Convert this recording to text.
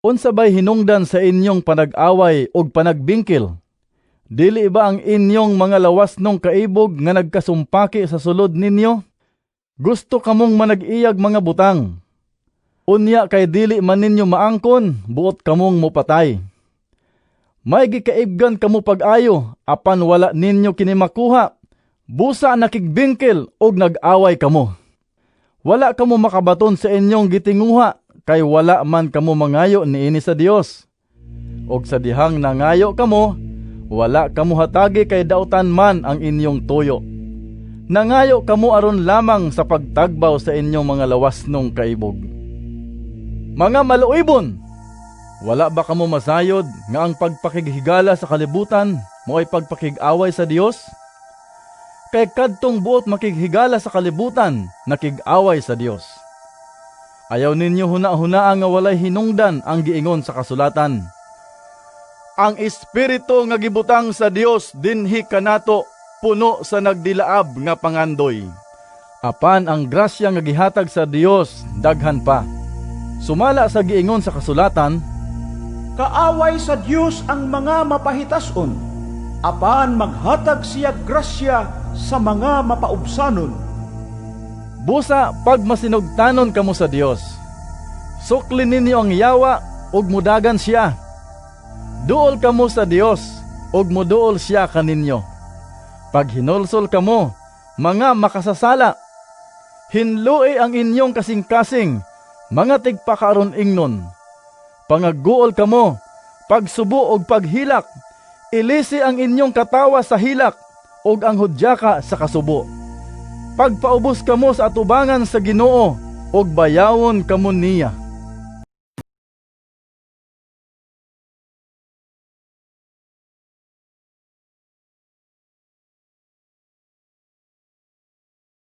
Unsa bay hinungdan sa inyong panag-away ug panagbingkil? Dili ba ang inyong mga lawasnong kaibog nga nagkasumpaki sa sulod ninyo? Gusto kamong manag-iyag mga butang. Unya kay dili man ninyo maangkon, buot kamong mopatay. May gikaibgan kamo pag-ayo, apan wala ninyo kini makuha. Busa nakigbingkil ug nag-away kamo. Wala kamo makabaton sa inyong gitinguha kay wala man kamo mangayo niini sa Dios. Og sa dihang nangayo kamo, wala kamo hatagi kay dautan man ang inyong tuyo. Nangayo kamo aron lamang sa pagtagbaw sa inyong mga lawasnong kaibog. Mga maluibon! Wala ba kamo masayod nga ang pagpakighigala sa kalibutan mao'y pagpakig-away sa Dios? Kay kadtong buot makighigala sa kalibutan, nakig-away sa Dios. Ayaw ninyo huna-hunaa nga walay hinungdan ang giingon sa kasulatan: "Ang espiritu nga gibutang sa Dios dinhi kanato puno sa nagdilaab nga pangandoy." Apan ang grasya nga gihatag sa Dios daghan pa. Sumala sa giingon sa kasulatan, "Kaaway sa Dios ang mga mapahitas-on, apan maghatag siya grasya sa mga mapaubsanon." Busa pagmasinugtanon kamo sa Dios. Sukli ninyo ang yawa ug mudagan siya. Duol kamo sa Dios ug moduol siya kaninyo. Paghinulsol kamo, mga makasasala. Hinloi ang inyong kasing-kasing, mga tigpakaaron ingnon. Pangaguol kamo, pagsubo og paghilak. Ilisi ang inyong katawa sa hilak ug ang hudyaka sa kasubo. Pagpaubos kamo sa atubangan sa Ginoo ug bayawon kamo niya.